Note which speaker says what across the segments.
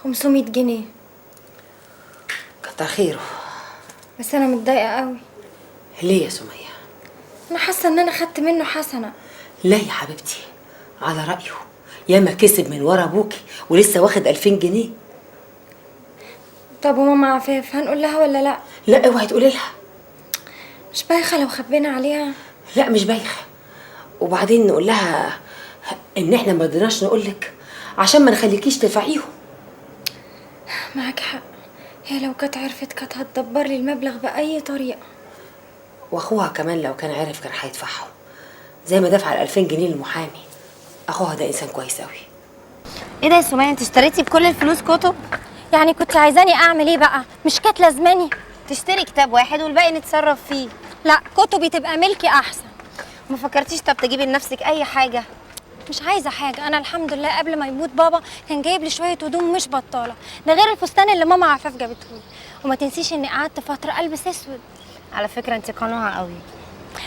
Speaker 1: 500 جنيه.
Speaker 2: كتر خيره.
Speaker 1: بس انا متضايقة قوي.
Speaker 2: ليه يا سميه؟
Speaker 1: انا حاسه ان انا خدت منه حسنه.
Speaker 2: لا يا حبيبتي، على رايه ياما كسب من ورا ابوكي ولسه واخد 2000 جنيه.
Speaker 1: طب وماما عفاف هنقول لها ولا لا؟
Speaker 2: لا اوعي تقولي لها.
Speaker 1: مش بايخة لو خبينا عليها؟
Speaker 2: لا مش بايخة، وبعدين نقول لها ان احنا ما رضيناش نقولك عشان ما نخليكيش تدفعيهم.
Speaker 1: معاك حق، هي لو كانت عرفت كانت هتدبر لي المبلغ باي طريقه.
Speaker 2: واخوها كمان لو كان عرف كان هيدفعهم زي ما دفع 2000 جنيه للمحامي. اخوها ده انسان كويس قوي.
Speaker 3: ايه ده يا سميه، انت اشتريتي بكل الفلوس كتب؟
Speaker 1: يعني كنت عايزاني اعمل ايه بقى؟ مش كانت لازماني
Speaker 3: تشتري كتاب واحد والباقي نتصرف فيه.
Speaker 1: لا كتبي تبقى ملكي احسن.
Speaker 3: ما فكرتيش طب تجيبي لنفسك اي حاجة؟
Speaker 1: مش عايزه حاجة، انا الحمد لله قبل ما يموت بابا كان جايب لي شوية هدوم مش بطاله، ده غير الفستان اللي ماما عفاف جابته لي. وما تنسيش اني قعدت فترة البس اسود.
Speaker 3: على فكرة انت قنوعه قوي.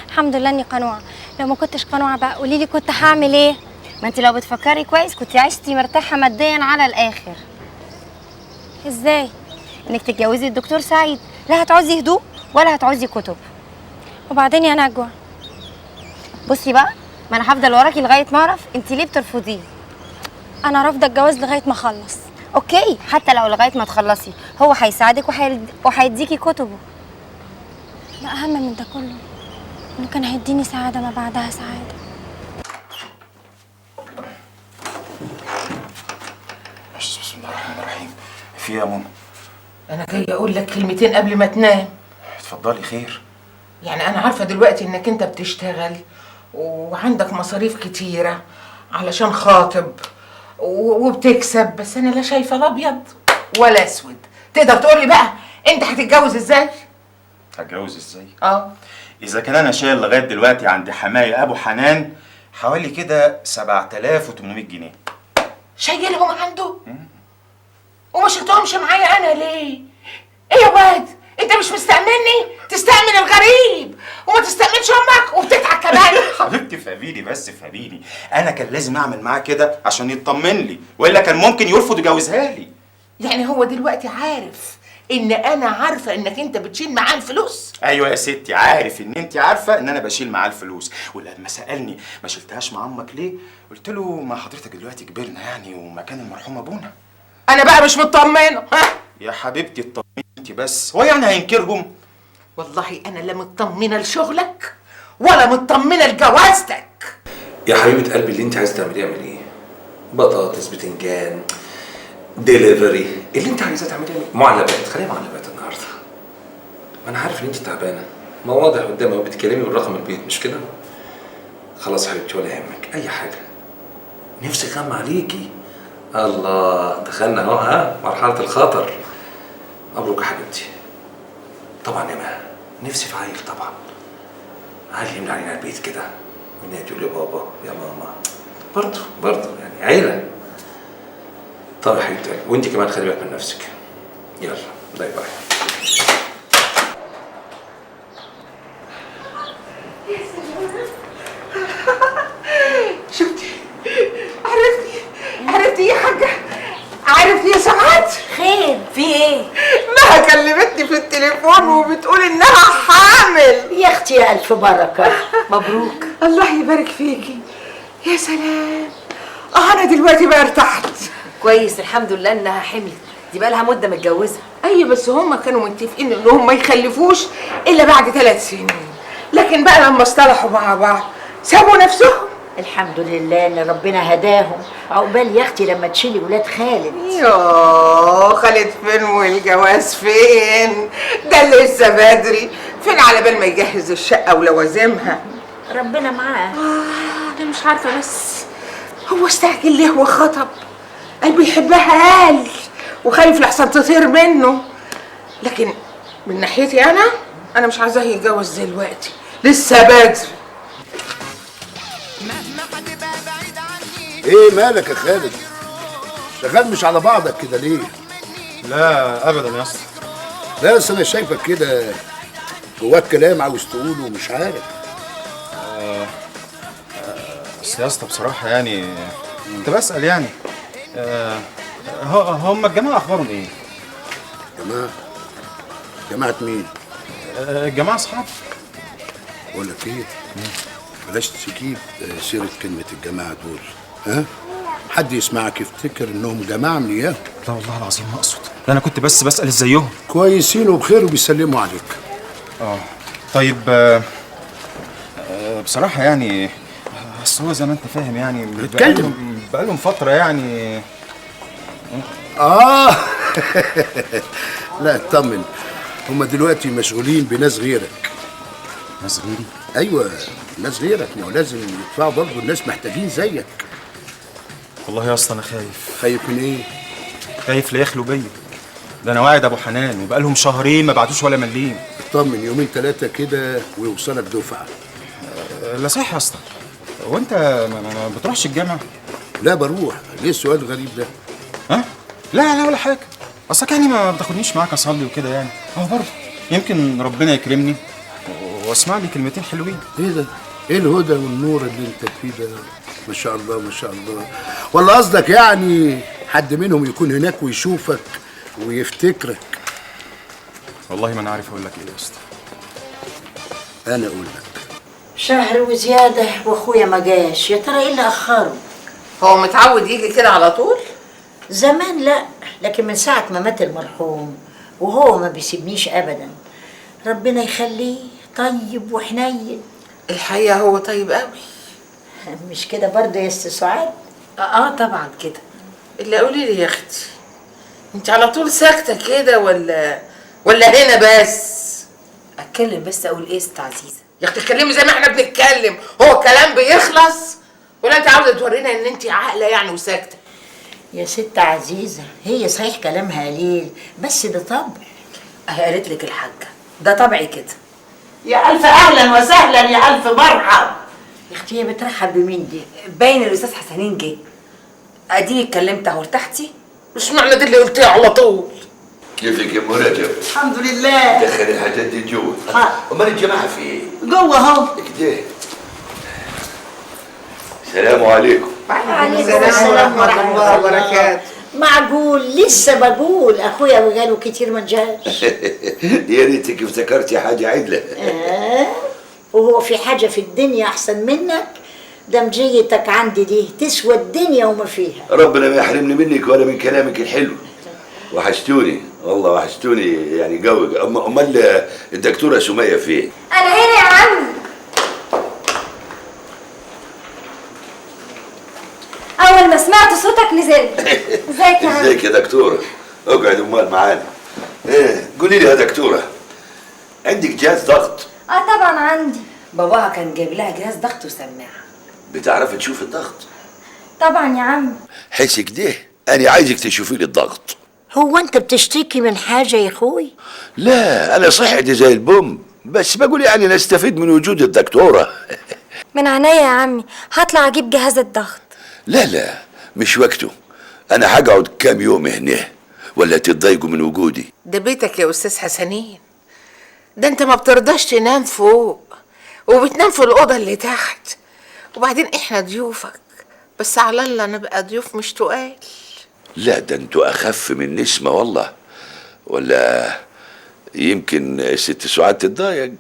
Speaker 1: الحمد لله اني قنوعه، لو ما كنتش قنوعه بقى قولي لي كنت هعمل ايه؟
Speaker 3: ما انت لو بتفكري كويس كنت عشتي مرتاحة ماديا على الاخر.
Speaker 1: ازاي؟
Speaker 3: انك تتجوزي الدكتور سعيد، لا هتعوزي هدوء ولا هتعوزي كتب.
Speaker 1: وبعدين يا نجوى
Speaker 3: بصي بقى، ما انا هفضل وراكي لغاية ما اعرف انت ليه بترفضيه.
Speaker 1: انا رافضه الجواز لغاية ما اخلص.
Speaker 3: okay، حتى لو لغاية ما تخلصي هو هيساعدك وهيديكي كتبه.
Speaker 1: لا اهم من ده كله انه كان هيديني سعادة ما بعدها سعادة.
Speaker 4: بسم الله الرحمن الرحيم. في ايه يا ماما؟
Speaker 5: انا جاية اقول لك كلمتين قبل ما تنام.
Speaker 4: اتفضلي. خير؟
Speaker 5: يعني انا عارفه دلوقتي انك انت بتشتغل وعندك مصاريف كتيرة علشان خاطب وبتكسب، بس انا لا شايفه لا ابيض ولا اسود. تقدر تقول لي بقى انت هتتجوز ازاي؟
Speaker 4: هتجوز ازاي؟
Speaker 5: اه
Speaker 4: اذا كان انا شايل لغاية دلوقتي عند حماية ابو حنان حوالي كده 7800 جنيه.
Speaker 5: شايلهم عنده؟ وما شلتهمش معايا انا ليه؟ ايه يا واد؟ انت مش مستأمني؟ تستأمن الغريب وما تستأمنش امك وبتضحك كمان.
Speaker 4: حبيبتي فهميني بس، فهميني، انا كان لازم اعمل معاه كده عشان يطمن لي، والا كان ممكن يرفض يجوزها لي.
Speaker 5: يعني هو دلوقتي عارف ان انا عارفه انك انت بتشيل معاه الفلوس؟
Speaker 4: ايوه يا ستي، عارف ان انت عارفه ان انا بشيل معاه الفلوس، ولما سالني ما شلتهاش مع امك ليه؟ قلت له ما حضرتك دلوقتي كبرنا يعني ومكان المرحوم ابونا.
Speaker 5: انا بقى مش مطمنه. ها
Speaker 4: يا حبيبتي اطمني انت بس، هو يعني هينكرهم؟
Speaker 5: والله انا لا مطمنه لشغلك ولا مطمنه لجوازتك.
Speaker 6: يا حبيبه قلبي اللي انت عايزه تعمليه اعمليه، بطاطس، بتنجان، ديليفري، اللي انت عايزاه تعمليه. معلبات، خليها معلبات النهارده. ما انا عارف ان انت تعبانة، ما واضح قدامك وبتكلمي من رقم البيت مش كده؟ خلاص حبيبتي ولا يهمك اي حاجة. نفسي غم عليكي. الله، دخلنا اهو ها مرحلة الخطر. مبروك يا حبيبتي. طبعا يا مها نفسي في عيل، طبعا عيل يملى علينا البيت كده والنادي يقول يا بابا يا ماما، برضه برضه يعني عيله. طب يا حبيبتي وانت كمان خلي بالك من نفسك. يلا bye bye.
Speaker 5: شفتي؟ عرفتي؟ عرفتي يا حاجة؟ عرفتي يا سعاد؟
Speaker 2: خير في ايه؟
Speaker 5: مها كلمتني في التليفون وبتقول انها حامل.
Speaker 7: يا اختي يا الف بركة.
Speaker 2: مبروك.
Speaker 5: الله يبارك فيكي. يا سلام، انا دلوقتي بقى ارتحت.
Speaker 8: كويس الحمد لله انها حملت، دي بقى لها مده متجوزة.
Speaker 5: ايوه بس هما كانوا متفقين انهم ما يخلفوش الا بعد 3 سنين، لكن بقى لما اصطلحوا مع بعض سابوا نفسهم.
Speaker 7: الحمد لله ان ربنا هداهم. عقبال يا اختي لما تشيلي ولاد خالد.
Speaker 5: يوه خالد فين والجواز فين؟ ده لسه بدري، فين على بال ما يجهز الشقة ولوازمها.
Speaker 7: ربنا معاه.
Speaker 5: انا مش عارفه بس هو استعجل ليه وخطب؟ قال بيحبها قال، وخايف لحسن تطير منه. لكن من ناحيتي انا مش عايزاه يتجوز دلوقتي، لسه بدري.
Speaker 9: ايه مالك يا خالد؟ شغال مش على بعضك كده ليه؟
Speaker 4: لا ابدا يا اسطى.
Speaker 9: لا بس انا شايفك كده جواك كلام عاوز تقوله ومش عارف.
Speaker 4: بس يا اسطى بصراحة يعني كنت بسأل يعني هم الجماعة اخبارهم ايه؟
Speaker 9: جماعة؟ جماعة مين؟
Speaker 4: الجماعة اصحابي.
Speaker 9: بقول لك ايه؟ بلاش تجيب سيره كلمة الجماعة دول، ها؟ حد يسمعك يفتكر انهم جماعة من اياهم.
Speaker 4: لا والله العظيم ما اقصد، ده انا كنت بس بسال ازيهم.
Speaker 9: كويسين وبخير وبيسلموا عليك.
Speaker 4: طيب بصراحة يعني اصل هو زي ما انت فاهم يعني
Speaker 9: اتكلم.
Speaker 4: بقالهم فترة يعني.
Speaker 9: لا اطمن، هما دلوقتي مشغولين بناس غيرك.
Speaker 4: ناس غيري؟
Speaker 9: ايوه ناس غيرك، ما هو لازم يدفعوا برضه، الناس محتاجين زيك.
Speaker 4: والله يا اسطى انا خايف.
Speaker 9: خايف من ايه؟
Speaker 4: خايف لا يخلوا بيا، ده انا واعد ابو حنان وبقالهم شهرين ما بعتوش ولا مليم.
Speaker 9: اطمن، يومين ثلاثة كده ويوصلك دفعه.
Speaker 4: لا صح يا اسطى، هو انت ما بتروحش الجامعة؟
Speaker 9: لا بروح، ليه السؤال الغريب ده؟
Speaker 4: ها؟ لا لا ولا حاجة، اصلك يعني ما بتاخدنيش معاك اصلي وكده يعني، اهو برضه يمكن ربنا يكرمني واسمع لي كلمتين حلوين.
Speaker 9: ايه ده؟ ايه الهدى والنور اللي انت فيه ده؟ ما شاء الله ما شاء الله. ولا قصدك يعني حد منهم يكون هناك ويشوفك ويفتكرك؟
Speaker 4: والله ما انا عارف اقول لك ايه يا اسطى.
Speaker 9: انا اقول لك
Speaker 7: شهر وزيادة واخويا ما جاش، يا ترى ايه اللي اخره؟
Speaker 5: هو متعود يجي كده على طول؟
Speaker 7: زمان لا، لكن من ساعة ما مات المرحوم وهو ما بيسيبنيش ابدا. ربنا يخليه طيب وحنين.
Speaker 5: الحقيقة هو طيب قوي.
Speaker 7: مش كده برضه يا ست سعاد؟
Speaker 8: طبعا كده.
Speaker 5: اللي قولي لي يا اختي، انت على طول ساكته كده ولا هنا بس؟
Speaker 8: اتكلم بس اقول ايه يا ست عزيزه؟
Speaker 5: يا اختي اتكلمي زي ما احنا بنتكلم، هو الكلام بيخلص؟ ولا انت عاوزه تورينا ان انت عاقلة يعني وساكته؟
Speaker 7: يا ست عزيزه هي صحيح كلامها قليل بس ده طبع.
Speaker 8: اهي قالت لك الحاجة ده طبعي كده.
Speaker 7: يا الف اهلا وسهلا، يا الف مرحب. يا اختي هي بترحب بمين دي؟
Speaker 8: باين الاستاذ حسنين جه. اديني اتكلمت اهو، ارتحتي؟
Speaker 5: مش معنى دي اللي قلتيها على طول.
Speaker 10: كيفك يا ام رجب؟
Speaker 7: الحمد لله.
Speaker 10: دخل الحاجات دي جوه. امال الجماعة في ايه؟
Speaker 7: جوه اهو.
Speaker 10: كده. السلام عليكم.
Speaker 7: وعليكم السلام ورحمة الله وبركاته. معقول لسه بقول اخويا وقالوا كتير ما جاش.
Speaker 10: يا ريتك افتكرتي حاجة عدله.
Speaker 7: وهو في حاجة في الدنيا احسن منك؟ ده مجيتك عندي دي تسوى الدنيا وما فيها.
Speaker 10: ربنا ما يحرمني منك ولا من كلامك الحلو. وحشتوني والله، وحشتوني يعني قوي. امال الدكتورة سميه فين؟
Speaker 1: انا هنا يا عمي. اول ما سمعت صوتك نزلت. ازيك يا عمي؟
Speaker 10: ازيك يا دكتورة؟ اقعد امال معانا. ايه قولي لي يا دكتورة، عندك جهاز ضغط؟
Speaker 1: طبعا عندي.
Speaker 8: باباها كان جايب لها جهاز ضغط وسماعه.
Speaker 10: بتعرفي تشوفي الضغط؟
Speaker 1: طبعا يا عمي.
Speaker 10: حسك ده انا عايزك تشوفي لي الضغط.
Speaker 7: هو انت بتشتكي من حاجة يا اخوي؟
Speaker 10: لا انا صحتي زي البوم، بس بقول يعني نستفيد من وجود الدكتورة.
Speaker 1: من عينيا يا عمي، هطلع اجيب جهاز الضغط.
Speaker 10: لا لا مش وقته، انا هقعد كام يوم هنا ولا تتضايقوا من وجودي؟
Speaker 5: ده بيتك يا استاذ حسنين، ده انت ما بترضاش تنام فوق وبتنام في الاوضة اللي تحت، وبعدين احنا ضيوفك، بس على الله نبقى ضيوف مش تقال.
Speaker 10: لا ده انتوا اخف من نسمه والله، ولا يمكن الست سعاد تتضايق.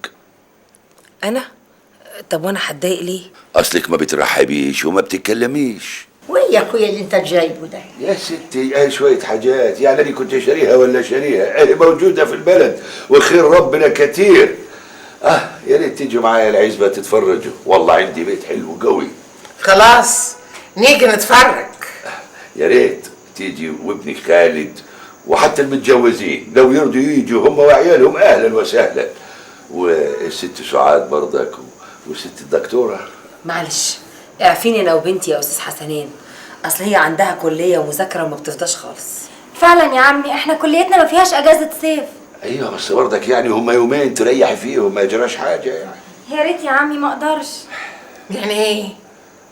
Speaker 8: انا؟ طب وانا هتضايق ليه؟
Speaker 10: اصلك ما بترحبيش وما بتتكلميش.
Speaker 7: وايه يا اخويا اللي انت جايبه ده؟
Speaker 10: يا ستي ايه شوية حاجات يعني انا كنت شاريها ولا شاريها، ايه موجودة في البلد وخير ربنا كتير. يا ريت تيجوا معايا العزبة تتفرجوا، والله عندي بيت حلو قوي.
Speaker 5: خلاص نيجي نتفرج.
Speaker 10: يا ريت تيجي وابنك خالد وحتى المتجوزين لو يرضوا يجوا هم وعيالهم اهلا وسهلا، والست سعاد برضك والست الدكتورة.
Speaker 8: معلش اعفيني انا وبنتي يا استاذ حسنين، اصل هي عندها كليه ومذاكره وما بتفضاش خالص.
Speaker 1: فعلا يا عمي احنا كليتنا ما فيهاش اجازه صيف.
Speaker 10: ايوه بس برضك يعني هما يومين تريحي فيهم ما يجراش حاجة يعني.
Speaker 1: يا ريت يا عمي ما اقدرش.
Speaker 5: يعني ايه؟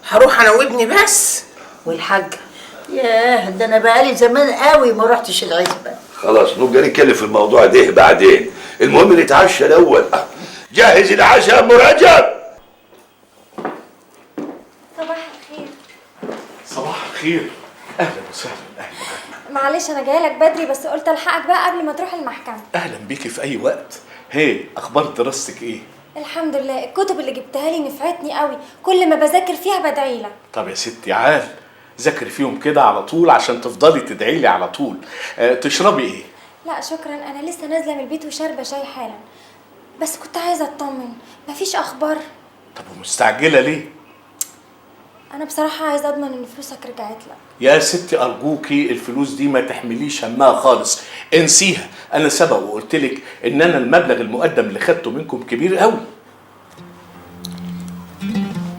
Speaker 5: هروح انا وابني بس؟
Speaker 8: والحاجة؟
Speaker 7: ياه ده انا بقالي زمان قوي ما رحتش العزبة.
Speaker 10: خلاص نبقى نتكلم في الموضوع ده بعدين، المهم نتعشى الاول. جهز العشاء يا ام رجب.
Speaker 1: صباح الخير.
Speaker 11: صباح الخير، اهلا وسهلا. اهلا.
Speaker 1: معلش انا جاية لك بدري بس قلت الحقك بقى قبل ما تروح المحكمة.
Speaker 11: اهلا بيكي في اي وقت. هي اخبار دراستك ايه؟
Speaker 1: الحمد لله، الكتب اللي جبتها لي نفعتني قوي، كل ما بذاكر فيها بدعي لك.
Speaker 11: طب يا ستي عال، ذاكري فيهم كده على طول عشان تفضلي تدعي لي على طول. تشربي ايه؟
Speaker 1: لا شكرا، انا لسه نازله من البيت وشاربه شاي حالا، بس كنت عايزه اطمن مفيش اخبار.
Speaker 11: طب ومستعجله ليه؟
Speaker 1: انا بصراحة عايزه اضمن ان فلوسك رجعت لك.
Speaker 11: يا ستي ارجوكي الفلوس دي ما تحمليش همها خالص، انسيها. انا سبق وقلت لك ان انا المبلغ المقدم اللي خدته منكم كبير قوي.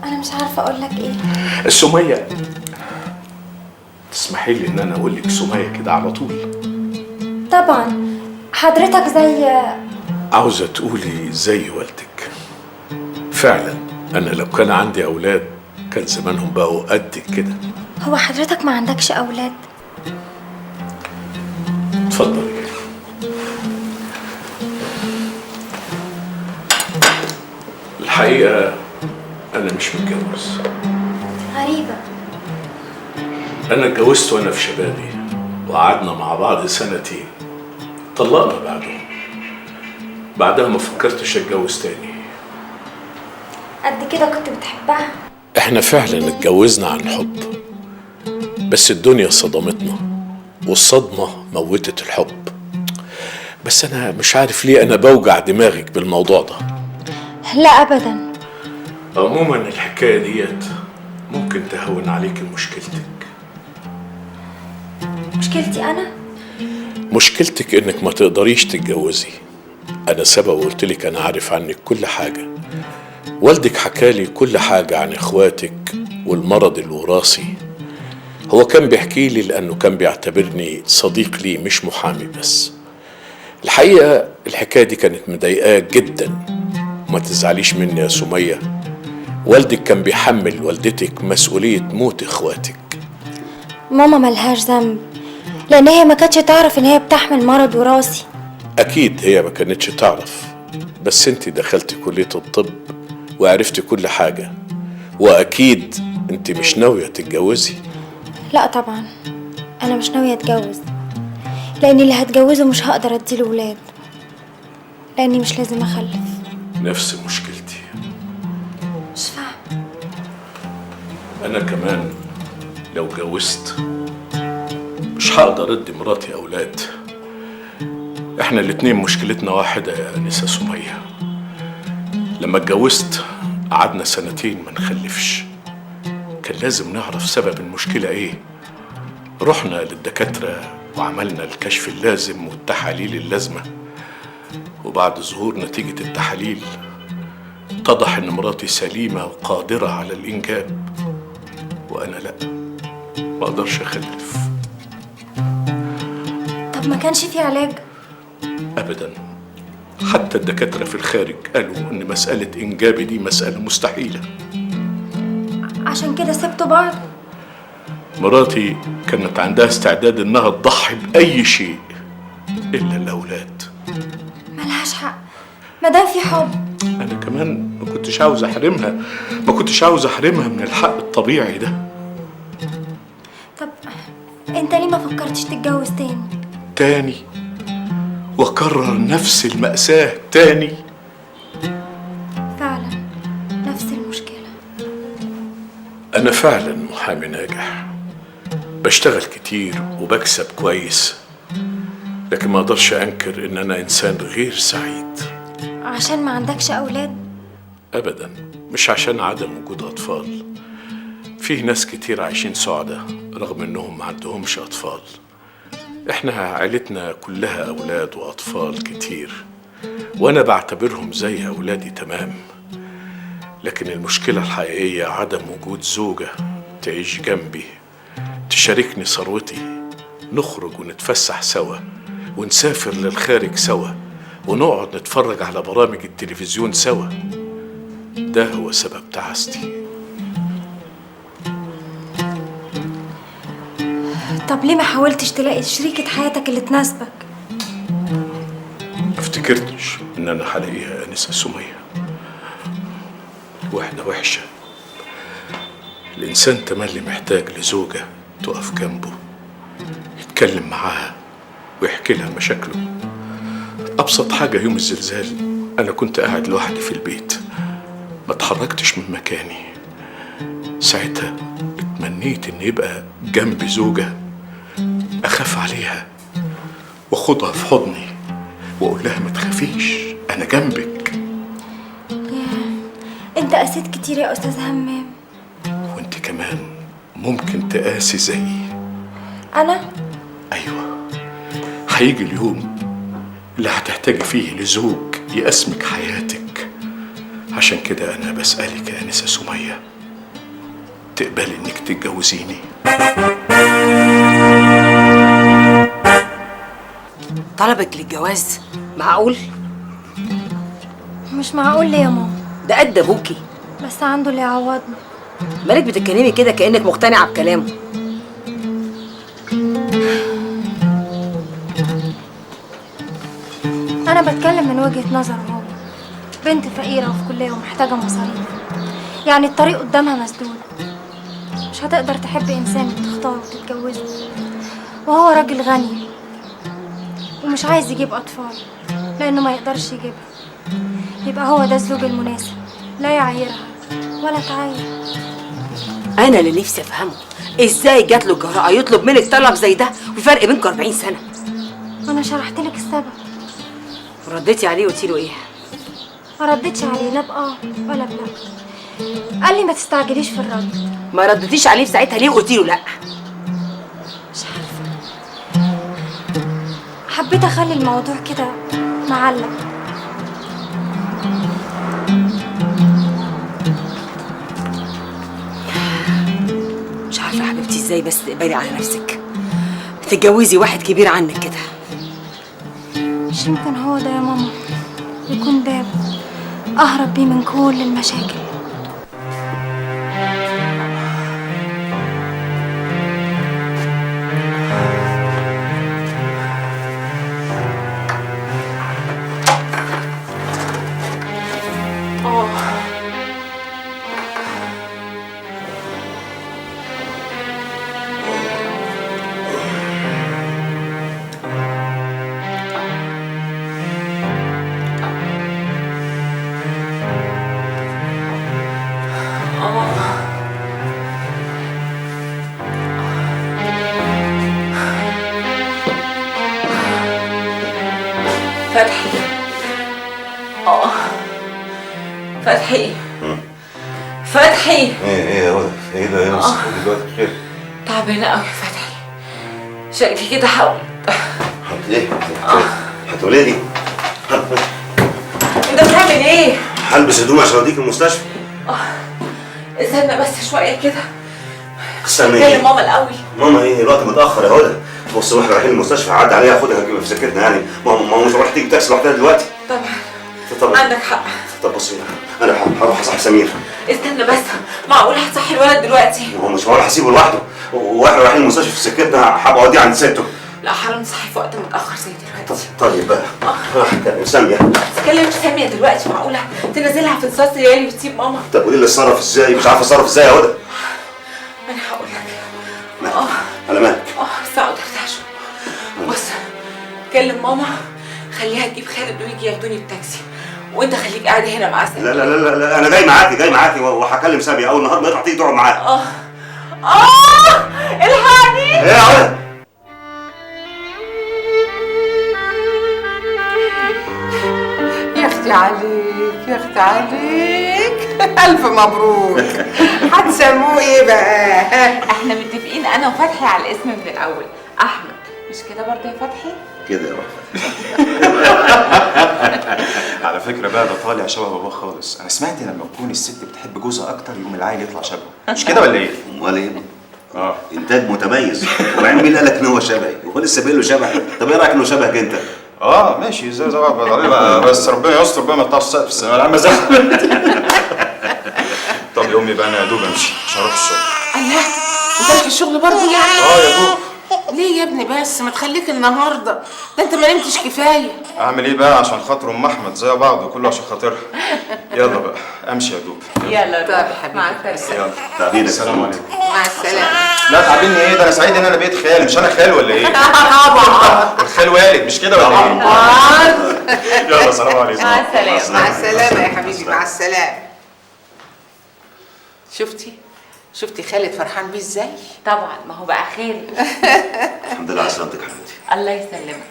Speaker 1: انا مش عارفه اقول لك ايه.
Speaker 11: سميه، تسمحي لي ان انا اقول لك سميه كده على طول؟
Speaker 1: طبعا حضرتك زي
Speaker 11: عاوزه تقولي زي والدك. فعلا انا لو كان عندي اولاد كان زمانهم بقوا قدك كده.
Speaker 1: هو حضرتك ما عندكش اولاد؟
Speaker 11: اتفضلي. الحقيقة انا مش متجوز.
Speaker 1: غريبة.
Speaker 11: انا اتجوزت وانا في شبابي وقعدنا مع بعض سنتين، طلقنا بعدهم. بعدها ما فكرتش اتجوز تاني.
Speaker 1: قد كده كنت بتحبها؟
Speaker 11: احنا فعلا اتجوزنا عن حب، بس الدنيا صدمتنا والصدمة موتت الحب. بس انا مش عارف ليه انا بوجع دماغك بالموضوع ده.
Speaker 1: لا ابدا.
Speaker 11: عموما الحكاية ديت ممكن تهون عليك مشكلتك.
Speaker 1: مشكلتي انا؟
Speaker 11: مشكلتك انك ما تقدريش تتجوزي. انا سبق وقلت لك انا عارف عنك كل حاجة. والدك حكالي كل حاجة عن اخواتك والمرض الوراثي. هو كان بيحكي لي لانه كان بيعتبرني صديق لي مش محامي بس. الحقيقة الحكاية دي كانت مضايقاه جدا. ما تزعليش مني يا سمية، والدك كان بيحمل والدتك مسؤولية موت اخواتك.
Speaker 1: ماما ملهاش ذنب، لان هي ما كانتش تعرف ان هي بتحمل مرض وراثي.
Speaker 11: اكيد هي ما كانتش تعرف، بس انت دخلتي كلية الطب وعرفتي كل حاجة، واكيد انت مش ناوية تتجوزي.
Speaker 1: لا طبعا انا مش ناوية اتجوز، لان اللي هتجوزه مش هقدر اديله ولاد، لاني مش لازم اخلف.
Speaker 11: نفس مشكلتي.
Speaker 1: مش فاهمة.
Speaker 11: انا كمان لو جوزت مش هقدر ادي مراتي اولاد. احنا الاتنين مشكلتنا واحدة يا انسة سمية. لما اتجوزت قعدنا سنتين ما نخلفش. كان لازم نعرف سبب المشكلة ايه. رحنا للدكاترة وعملنا الكشف اللازم والتحاليل اللازمة، وبعد ظهور نتيجة التحاليل اتضح ان مراتي سليمة وقادرة على الانجاب، وانا لا، ما اقدرش اخلف.
Speaker 1: طب ما كانش في علاج؟
Speaker 11: ابدا، حتى الدكاترة في الخارج قالوا ان مسألة انجابي دي مسألة مستحيلة.
Speaker 1: عشان كده سبتوا بعض؟
Speaker 11: مراتي كانت عندها استعداد انها تضحي بأي شيء الا الاولاد.
Speaker 1: ملهاش حق، ما دام في حب.
Speaker 11: انا كمان ما كنتش عاوز احرمها، ما كنتش عاوز احرمها من الحق الطبيعي ده.
Speaker 1: طب انت ليه ما فكرتش تتجوز تاني؟
Speaker 11: تاني؟ واكرر نفس المأساة تاني؟
Speaker 1: فعلا نفس المشكلة.
Speaker 11: أنا فعلا محامي ناجح، بشتغل كتير وبكسب كويس، لكن ما أقدرش أنكر إن أنا إنسان غير سعيد.
Speaker 1: عشان ما عندكش أولاد؟
Speaker 11: أبدا، مش عشان عدم وجود أطفال. فيه ناس كتير عايشين سعداء رغم إنهم ما عندهمش أطفال. إحنا عائلتنا كلها أولاد وأطفال كتير، وأنا بعتبرهم زي أولادي تمام. لكن المشكلة الحقيقية عدم وجود زوجة تعيش جنبي، تشاركني ثروتي، نخرج ونتفسح سوا، ونسافر للخارج سوا، ونقعد نتفرج على برامج التلفزيون سوا. ده هو سبب تعاستي.
Speaker 1: طب ليه ما حاولتش تلاقي شريكة حياتك اللي تناسبك؟
Speaker 11: ما افتكرتش ان انا هلاقيها انسة سمية. واحدة وحشة. الانسان تملي محتاج لزوجة تقف جنبه، يتكلم معاها ويحكي لها مشاكله. أبسط حاجة يوم الزلزال أنا كنت قاعد لوحدي في البيت، ما اتحركتش من مكاني. ساعتها اتمنيت إن يبقى جنبي زوجة أخاف عليها وأخدها في حضني وأقول لها ما تخافيش أنا جنبك.
Speaker 1: ياه، أنت قاسيت كتير يا أستاذ همام.
Speaker 11: وأنت كمان ممكن تقاسي زيي.
Speaker 1: أنا؟
Speaker 11: أيوة، هيجي اليوم اللي هتحتاجي فيه لزوج يقسمك حياتك. عشان كده أنا بسألك يا أنسة سمية، تقبلي إنك تتجوزيني؟
Speaker 2: طلبك للجواز معقول؟
Speaker 1: مش معقول ليه يا ماما؟
Speaker 2: ده قد أبوكي.
Speaker 1: بس عنده اللي يعوضني.
Speaker 2: مالك بتتكلمي كده كأنك مقتنعة بكلامه؟
Speaker 1: أنا بتكلم من وجهة نظره هو. بنت فقيرة وفي كلية ومحتاجة مصاريف، يعني الطريق قدامها مسدود، مش هتقدر تحب إنسان وتختاره وتتجوزه وهو راجل غني ومش عايز يجيب أطفال لأنه ما يقدرش يجيبها. يبقى هو ده الزوج المناسب، لا يعايرها ولا تعاير.
Speaker 2: أنا اللي نفسي أفهمه، إزاي جات له الجرأة يطلب منك طلب زي ده وفرق بينكم 40 سنة؟
Speaker 1: أنا شرحت لك السبب.
Speaker 2: رديتي عليه وقلتي له إيه؟
Speaker 1: ما ردتش عليه لا بآه ولا بلا. قال لي ما تستعجليش في الرد.
Speaker 2: ما ردتيش عليه في ساعتها ليه وقلتي له لا؟
Speaker 1: مش عارفة، حبيت أخلي الموضوع كده معلق.
Speaker 2: مش عارفة يا حبيبتي ازاي بس تقبلي على نفسك تتجوزي واحد كبير عنك كده.
Speaker 1: مش يمكن هو ده يا ماما يكون باب أهرب بيه من كل المشاكل.
Speaker 5: فتحي، فتحي، فتحي.
Speaker 10: ايه يا هدى؟ ايه ده؟ ايه دلوقتي؟ خير؟
Speaker 5: تعبانة قوي يا فتحي، شكلي كده هولد.
Speaker 10: ايه؟ هتولدي؟
Speaker 5: انت بتعمل ايه؟
Speaker 10: هلبس هدوم عشان اوديك المستشفى.
Speaker 5: استنى بس شوية كده.
Speaker 10: استنى ايه؟
Speaker 5: كلم ماما الأول.
Speaker 10: ماما ايه؟ الوقت متأخر يا هدى. بص، واحنا رايحين المستشفى هعدي عليها اخدها في سكتنا يعني. ماما مش راح تيجي تاكسي لوحدها دلوقتي. طبعا
Speaker 5: عندك حق.
Speaker 10: طب بصي، انا هروح اصحي سمير.
Speaker 5: استنى بس، معقول هتصحي الولد دلوقتي؟
Speaker 10: هو مش هروح اسيبه لوحده، واحنا رايحين المستشفى في سكتنا هبقى اوديه عند ستة.
Speaker 5: لا حرام تصحي في وقت متاخر زي دلوقتي.
Speaker 10: طيب بقى راح اكلم سامية.
Speaker 5: تكلم سامية دلوقتي؟ معقولة تنزلها في نصاص ليالي وتسيب ماما؟
Speaker 10: طب قولي لي اتصرف ازاي؟ مش عارفه اتصرف ازاي يا هدى.
Speaker 5: انا هقول لك.
Speaker 10: على مالك؟
Speaker 5: بس اقعد ارتاح شوية. بص، كلم ماما خليها تجيب خالد ويجي ياخدوني بتاكسي، وانت خليك قاعد هنا مع سامية.
Speaker 10: لا لا لا لا، انا جاي معاكي، جاي معاكي، وهكلم سامية اول نهار ما يطلع تيجي تقعد معاها.
Speaker 5: الحقني.
Speaker 10: ايه يا هدى؟
Speaker 5: يا اختي عليك، يا اختي عليك، الف مبروك. هتسموه ايه بقى؟ احنا متفقين انا وفتحي على الاسم من الاول، احمد، مش كده برضه يا فتحي؟
Speaker 10: كده يا روح.
Speaker 4: على فكرة بقى ده طالع شبه باباه خالص. أنا سمعت لما تكون الست بتحب جوزها أكتر يقوم العيل يطلع شبهه، مش كده ولا إيه؟
Speaker 10: أمال إيه؟ إنتاج متميز. وبعدين مين قال لك إن هو شبهي؟ هو لسه بيقول له شبهي. طب إيه رأيك إنه شبهك أنت؟
Speaker 4: ماشي، زي بقى، بس ربنا يستر بقى ما يطلعش سقف السماء العامة زحمة. طب يا أمي بقى أنا يا دوب أمشي عشان أروح الشغل.
Speaker 5: الله، أنت في الشغل برضه يعني؟
Speaker 4: يا دوب.
Speaker 5: ليه يا ابني بس؟ ما تخليك النهارده، ده انت ما نمتش كفاية.
Speaker 4: اعمل ايه بقى؟ عشان خاطر ام احمد زي بعض وكله عشان خاطرها. يلا بقى امشي يا دوب.
Speaker 5: يلا طب يا حبيبي، مع السلامة.
Speaker 4: يلا، السلام عليكم.
Speaker 5: مع السلامة.
Speaker 4: لا تعبني ايه ده، انا سعيد ان انا بقيت خال، مش انا خال ولا ايه؟
Speaker 5: طبعا
Speaker 4: الخال والد مش كده ولا ايه؟ يلا سلام عليكم.
Speaker 5: مع السلامة. مع السلامة يا حبيبي، مع السلامة. شفتي خالد فرحان بيه ازاي؟
Speaker 12: طبعا، ما هو بقى خال.
Speaker 10: الحمد لله على سلامتك يا حبيبتي.
Speaker 12: الله يسلمك.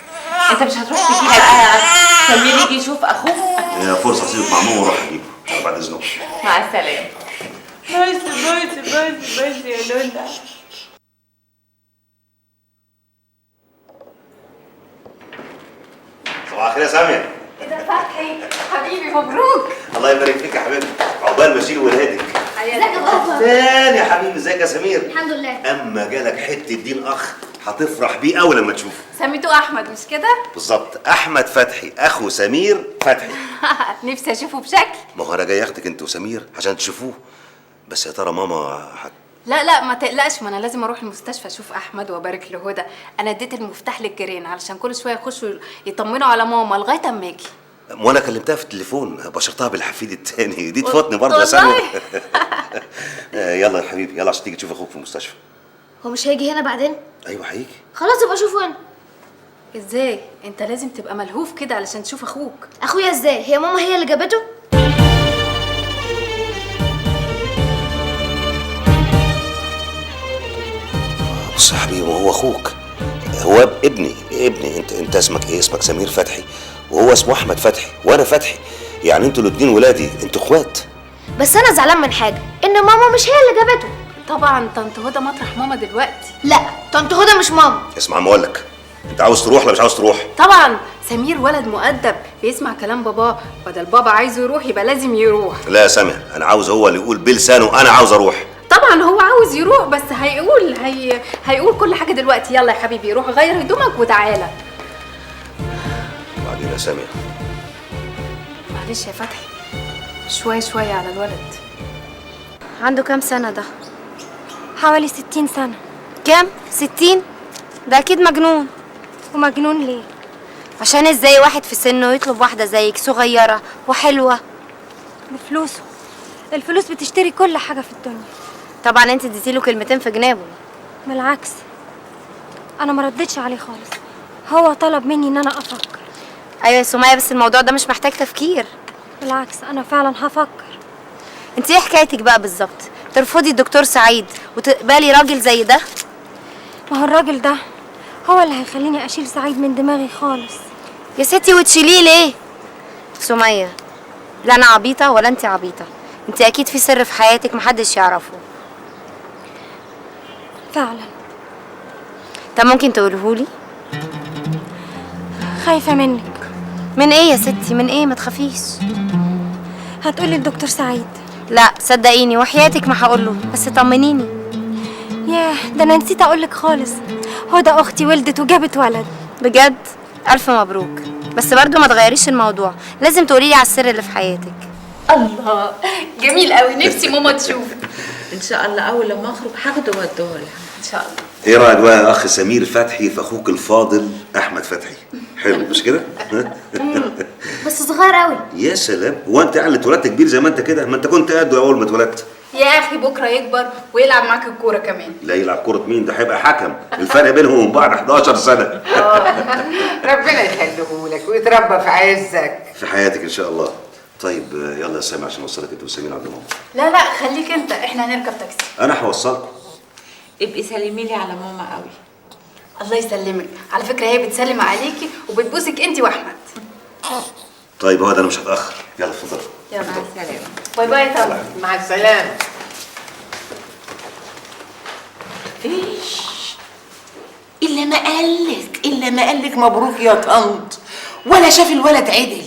Speaker 12: انت مش هتروح تجيب بقى سمير يجي يشوف اخوه؟
Speaker 10: يا فرصة اسيبك مع ماما واروح اجيبه بعد اذنك.
Speaker 12: مع السلامة. بوسي بوسي بوسي بوسي يا لولا.
Speaker 10: صباح الخير يا سامية.
Speaker 1: ايه ده فتحي حبيبي، مبروك.
Speaker 10: الله يبارك فيك يا حبيبتي، عقبال ما اشيل ولادك.
Speaker 1: ازيك يا بابا؟
Speaker 10: تاني يا حبيبي. ازيك يا سمير؟
Speaker 1: الحمد لله.
Speaker 10: اما جالك حتة دين اخ هتفرح بيه قوي لما تشوفه.
Speaker 1: سميته احمد مش كده؟
Speaker 10: بالظبط، احمد فتحي اخو سمير فتحي.
Speaker 1: نفسي اشوفه بشكل.
Speaker 10: ما هو انا جاي اخدك انت وسمير عشان تشوفوه، بس يا ترى ماما
Speaker 1: لا لا ما تقلقش، ما انا لازم اروح المستشفى اشوف احمد وابارك له هدى. انا اديت المفتاح للجيران علشان كل شوية يخشوا يطمنوا على ماما لغاية اما اجي.
Speaker 10: وانا كلمتها في التليفون بشرتها بالحفيد التاني دي تفوتني برضه يا سامي. يلا يا حبيبي يلا عشان تيجي تشوف اخوك في المستشفى.
Speaker 13: هو مش هيجي هنا بعدين؟
Speaker 10: ايوه هيجي.
Speaker 13: خلاص ابقى اشوفه هنا.
Speaker 1: ازاي؟ انت لازم تبقى ملهوف كده علشان تشوف اخوك.
Speaker 13: اخويا ازاي؟ هي ماما هي اللي جابته؟
Speaker 10: بص يا حبيبي، ما هو اخوك، هو ابني. انت اسمك ايه؟ اسمك سمير فتحي، وهو اسمه احمد فتحي، وانا فتحي، يعني انتوا الاثنين ولادي، انتوا اخوات.
Speaker 13: بس انا زعلان من حاجة، ان ماما مش هي اللي جابته.
Speaker 1: طبعا طنط هدى مطرح ماما دلوقتي.
Speaker 13: لا طنط هدى مش ماما.
Speaker 10: اسمع ما اقول لك، انت عاوز تروح ولا مش عاوز تروح؟
Speaker 1: طبعا سمير ولد مؤدب بيسمع كلام باباه، بدل بابا عايزه يروح يبقى لازم يروح.
Speaker 10: لا يا سامي، انا عاوز هو اللي يقول بلسانه انا عاوز اروح.
Speaker 1: طبعا هو عاوز يروح، بس هيقول هيقول كل حاجة دلوقتي. يلا يا حبيبي روح غير هدومك وتعالى.
Speaker 10: وبعدين يا سامية،
Speaker 1: معلش يا فتحي، شوية شوية على الولد.
Speaker 3: عنده كام سنة ده؟
Speaker 1: حوالي 60 سنة.
Speaker 3: كام؟ 60؟ ده اكيد مجنون.
Speaker 1: ومجنون ليه؟
Speaker 3: عشان ازاي واحد في سنة يطلب واحدة زيك صغيرة وحلوه؟
Speaker 1: بفلوسه، الفلوس بتشتري كل حاجة في الدنيا.
Speaker 3: طبعا انت اديتيله كلمتين في جنابه.
Speaker 1: بالعكس، انا ما ردتش عليه خالص، هو طلب مني ان انا افكر.
Speaker 3: ايوه يا سميه، بس الموضوع ده مش محتاج تفكير.
Speaker 1: بالعكس انا فعلا هفكر.
Speaker 3: انت ايه حكايتك بقى بالظبط؟ ترفضي الدكتور سعيد وتقبلي راجل زي ده؟
Speaker 1: ما هو الراجل ده هو اللي هيخليني اشيل سعيد من دماغي خالص.
Speaker 3: يا ستي وتشيليه ليه؟ سميه، لا انا عبيطه ولا انت عبيطه، انت اكيد في سر في حياتك محدش يعرفه.
Speaker 1: فعلا.
Speaker 3: طب ممكن تقولهولي؟
Speaker 1: خايفة منك.
Speaker 3: من ايه يا ستي؟ من ايه؟ ما تخافيش.
Speaker 1: هتقولي للدكتور سعيد؟
Speaker 3: لا صدقيني وحياتك ما هقوله، بس طمنيني.
Speaker 1: ياه ده انا نسيت اقولك خالص، هدى اختي ولدت وجابت ولد.
Speaker 3: بجد؟ الف مبروك. بس برضو ما تغيريش الموضوع، لازم تقوليلي على السر اللي في حياتك.
Speaker 12: الله جميل قوي، نفسي ماما تشوف. ان شاء الله اول لما اخرج هاخده واديه لها ان شاء الله.
Speaker 10: ايه رايك بقى يا اخ سمير فتحي في اخوك الفاضل احمد فتحي؟ حلو مش كده؟
Speaker 13: بس صغير قوي.
Speaker 10: يا سلام، هو انت يعني اتولدت كبير زي ما انت كده؟ ما انت كنت قده اول ما اتولدت.
Speaker 1: يا اخي بكره يكبر ويلعب معاك الكورة كمان.
Speaker 10: لا يلعب كورة مين ده، هيبقى حكم. الفرق بينهم وبين بعض 11 سنة.
Speaker 5: ربنا يخليهولك ويتربى في عزك.
Speaker 10: في حياتك ان شاء الله. طيب يلا يا سامي عشان اوصلك انت وسمير عند ماما.
Speaker 1: لا لا خليك انت، احنا هنركب تاكسي.
Speaker 10: انا هوصلكم.
Speaker 12: ابقي سلمي لي على ماما قوي.
Speaker 1: الله يسلمك، على فكرة هي بتسلم عليكي وبتبوسك انت واحمد.
Speaker 10: طيب هو ده، انا مش هتاخر. يلا اتفضل.
Speaker 1: يلا
Speaker 5: مع السلامة.
Speaker 1: bye bye. طبعا
Speaker 5: مع السلامة. فيش الا ما قالك، الا ما قالك مبروك يا طنط، ولا شاف الولد عدل.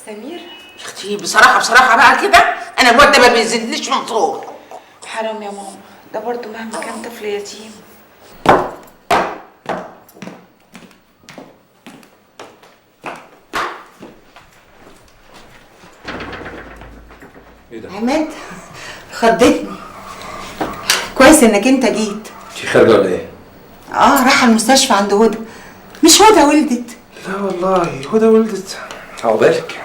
Speaker 12: سمير
Speaker 5: يا اختي بصراحة بصراحة بقى كده انا الواد ده ما بينزلنيش من طول.
Speaker 12: حرام يا ماما، ده برضه مهما كان طفل يتيم.
Speaker 6: ايه ده؟
Speaker 14: عماد خضتني. كويس انك انت جيت.
Speaker 6: انت خارجه ولا ايه؟
Speaker 14: اه راح المستشفى عند هدى. مش هدى ولدت؟
Speaker 6: لا والله هدى ولدت. عقبالك.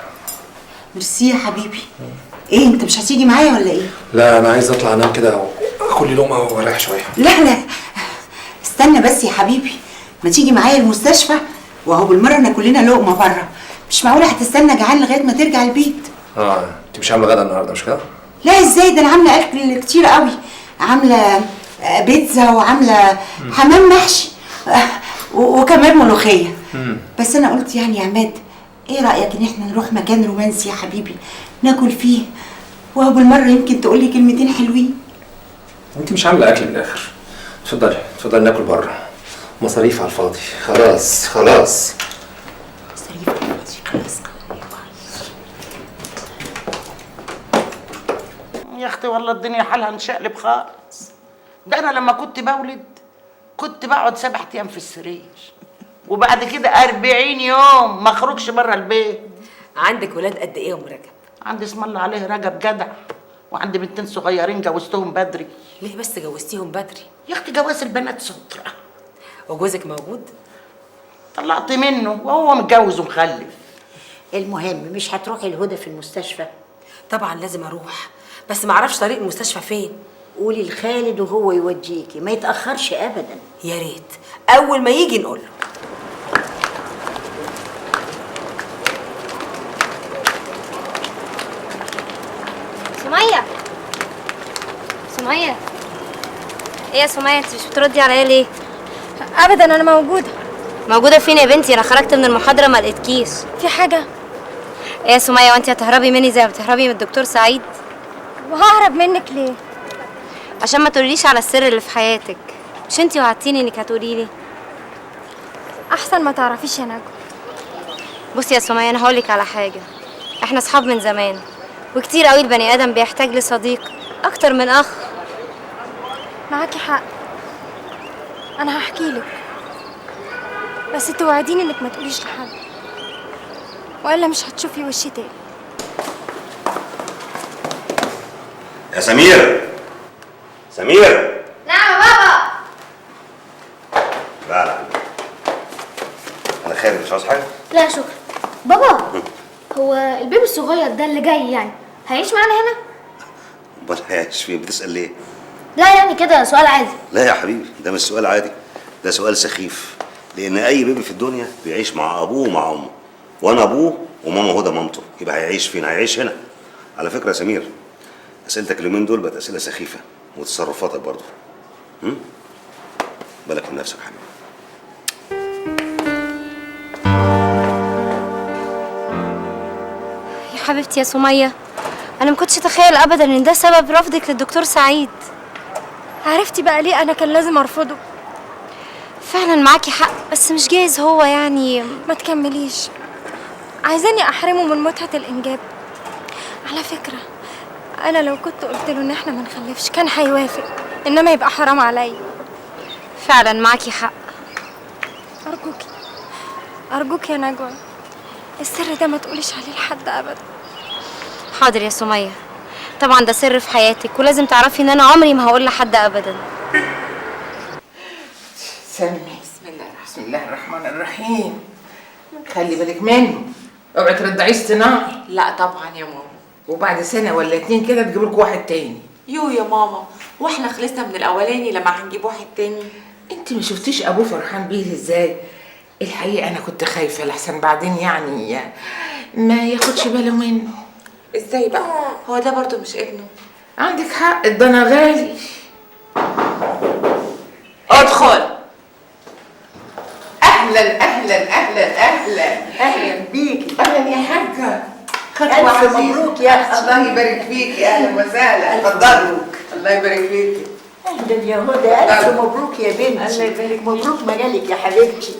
Speaker 14: ميرسي يا حبيبي. ايه انت مش هتيجي معايا ولا ايه؟
Speaker 6: لا انا عايز اطلع انام كده، اكل لي لقمة واريح شوية.
Speaker 14: لا لا استنى بس يا حبيبي، ما تيجي معايا المستشفى وهو بالمرة ناكل لنا لقمة بره. مش معقولة هتستنى جعان لغاية ما ترجع البيت.
Speaker 6: انت مش عامله غدا النهارده مش كده؟
Speaker 14: لا ازاي، ده انا عامله اكل كتير قوي، عامله بيتزا وعامله حمام محشي وكمان ملوخية. بس انا قلت يعني يا عماد، ايه رايك ان احنا نروح مكان رومانسي يا حبيبي ناكل فيه، وهو بالمرة يمكن تقولي كلمتين حلوين.
Speaker 6: انت مش عامله اكل من الاخر. اتفضلي اتفضلي ناكل بره، مصاريف على الفاضي. خلاص خلاص
Speaker 14: مصاريف على الفاضي خلاص.
Speaker 5: يا اختي والله الدنيا حالها انشقلب خالص. ده انا لما كنت بولد كنت بقعد 7 ايام في السرير، وبعد كده 40 يوم ما اخرجش بره البيت.
Speaker 2: عندك ولاد قد ايه يا ام رجب؟
Speaker 5: عندي اسم الله عليه رجب جدع، وعندي بنتين صغيرين جوزتهم بدري.
Speaker 2: ليه بس جوزتيهم بدري؟
Speaker 5: يا اختي جواز البنات سترة.
Speaker 2: وجوزك موجود؟
Speaker 5: طلعت منه وهو متجوز ومخلف.
Speaker 7: المهم مش هتروحي الهدى في المستشفى؟
Speaker 2: طبعا لازم اروح، بس معرفش طريق المستشفى فين.
Speaker 7: قولي لخالد وهو يوديكي، ما يتاخرش ابدا.
Speaker 2: يا ريت اول ما يجي نقول له.
Speaker 3: سمية، سمية، ايه يا سمية انت مش بتردي عليا ليه؟
Speaker 1: ابدا انا موجودة.
Speaker 3: موجودة فين يا بنتي؟ انا خرجت من المحاضرة ما لقيتكيش.
Speaker 1: في حاجة؟
Speaker 3: ايه يا سمية، وانت هتهربي مني زي ما بتهربي من الدكتور سعيد؟
Speaker 1: وههرب منك ليه؟
Speaker 3: عشان ما تقوليش على السر اللي في حياتك. مش انتي وعدتيني انك هتقولي لي؟
Speaker 1: احسن ما تعرفيش يا نجوى.
Speaker 3: بصي يا سمية، انا هقولك على حاجة. احنا اصحاب من زمان، وكتير قوي البني ادم بيحتاج لصديق اكتر من اخ.
Speaker 1: معاكي حق، انا هحكي لك، بس توعديني انك ما تقوليش لحد، والا مش هتشوفي وشي تاني.
Speaker 15: يا سمير، سمير.
Speaker 13: نعم يا بابا.
Speaker 15: لا لا انا خارج، مش عاوز حاجة.
Speaker 13: لا شكرا بابا. هو البيبي الصغير ده اللي جاي يعني هيعيش معانا هنا؟
Speaker 15: امال هيعيش فين؟ بتسأل ليه؟
Speaker 13: لا يعني كده سؤال عادي.
Speaker 15: لا يا حبيبي، ده مش سؤال عادي، ده سؤال سخيف، لان اي بيبي في الدنيا بيعيش مع ابوه ومع امه، وانا ابوه وماما هدى مامته، يبقى هيعيش فين؟ هيعيش هنا. على فكرة يا سمير، اسئلتك اليومين دول بقت اسئلة سخيفة، وتصرفاتك برضه. بالك من نفسك يا حبيبي.
Speaker 3: يا حبيبتي يا سمية، أنا ما كنتش أتخيل أبدا إن ده سبب رفضك للدكتور سعيد.
Speaker 1: عرفتي بقى ليه أنا كان لازم أرفضه؟
Speaker 3: فعلا معاكي حق، بس مش جايز هو يعني.
Speaker 1: ما تكمليش، عايزاني أحرمه من متعة الإنجاب؟ على فكرة أنا لو كنت قلت له إن إحنا ما نخلفش كان هيوافق، إنما يبقى حرام عليا.
Speaker 3: فعلا معاكي حق.
Speaker 1: أرجوكي أرجوكي يا نجوى، السر ده ما تقوليش عليه لحد أبدا.
Speaker 3: حاضر يا سمية، طبعا ده سر في حياتك، ولازم تعرفي إن أنا عمري ما هقول لحد أبدا.
Speaker 5: سمي. بسم الله الرحمن الرحيم. خلي بالك منه، اوعي ترضعيه صناعي.
Speaker 12: لا طبعا يا ماما.
Speaker 5: وبعد سنة ولا 2 كده تجيب لكم واحد تاني.
Speaker 12: يو يا ماما، واحنا خلصنا من الاولاني لما هنجيب واحد تاني؟
Speaker 5: انت ما شفتيش ابوه فرحان بيه ازاي؟ الحقيقة انا كنت خايفة لحسن بعدين يعني ما ياخدش باله منه.
Speaker 12: ازاي بقى؟ هو ده برضو مش ابنه.
Speaker 5: عندك حق، ده انا غالي. ادخل. اهلا اهلا اهلا اهلا
Speaker 7: اهلا بيكي.
Speaker 5: اهلا يا حاجة.
Speaker 7: ألف مبروك يا أختي.
Speaker 5: الله يبارك فيكي، أهلا وسهلا، اتفضلي. الله يبارك فيكي.
Speaker 7: أهلا يا هدى، ألف مبروك يا بنتي.
Speaker 12: الله يبارك فيكي.
Speaker 7: مبروك مجالك يا حبيبتي.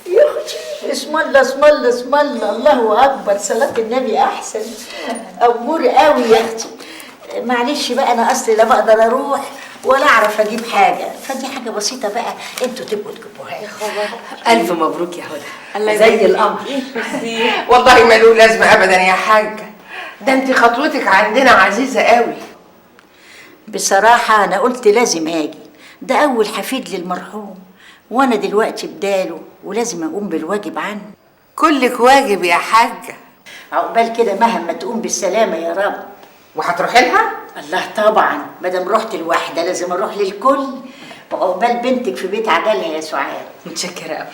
Speaker 7: يا أختي اسم الله اسم الله اسم الله، الله أكبر، صلاة النبي أحسن. أمور قوي يا أختي. معلش بقى، أنا أصلي لا بقدر أروح ولا أعرف أجيب حاجة، فدي حاجة بسيطة بقى أنتوا تبقوا تجيبوها لي.
Speaker 8: ألف مبروك يا هدى، زي القمر.
Speaker 5: والله ما له لازمة أبدا يا حاجة، ده أنت خطوتك عندنا عزيزة قوي.
Speaker 7: بصراحة أنا قلت لازم آجي، ده أول حفيد للمرحوم، وأنا دلوقتي بداله ولازم أقوم بالواجب عنه.
Speaker 5: كلك واجب يا حاجة.
Speaker 7: عقبال كده مهما تقوم بالسلامة يا رب.
Speaker 5: وهتروحي لها؟
Speaker 7: الله طبعا، ما دام رحت لواحدة لازم اروح للكل. وعقبال بنتك في بيت عجلها يا سعاد.
Speaker 8: متشكره قوي.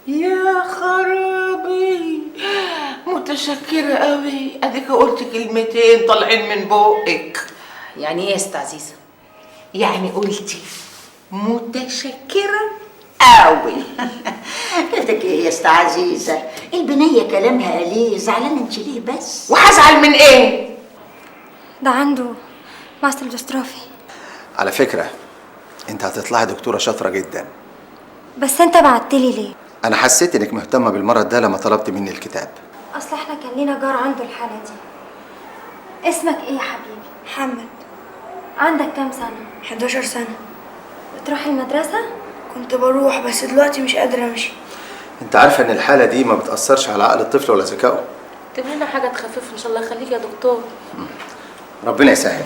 Speaker 5: يا خرابي، متشكره قوي. اديك قلت كلمتين طالعين من بقك.
Speaker 8: يعني ايه يا ست عزيزه؟
Speaker 5: يعني قلتي متشكره قوي.
Speaker 7: كده ايه يا ست عزيزه؟ البنية كلامها قليل، زعلانة انت ليه بس؟
Speaker 5: وهزعل من ايه؟
Speaker 1: ده عنده muscle dystrophy.
Speaker 16: على فكرة انت هتطلعي دكتورة شاطرة جدا.
Speaker 1: بس انت بعتلي ليه؟
Speaker 16: انا حسيت انك مهتمة بالمرض ده لما طلبت مني الكتاب.
Speaker 1: اصل احنا كان لينا جار عنده الحالة دي. اسمك ايه يا حبيبي؟ محمد. عندك كام سنة؟
Speaker 17: 11 سنة.
Speaker 1: بتروح المدرسة؟
Speaker 17: كنت بروح بس دلوقتي مش قادرة امشي.
Speaker 16: انت عارفه ان الحالة دي ما بتاثرش على عقل الطفل ولا ذكائه.
Speaker 12: اكتب لنا حاجة تخففه ان شاء الله. يخليك يا دكتور.
Speaker 16: ربنا يسهل.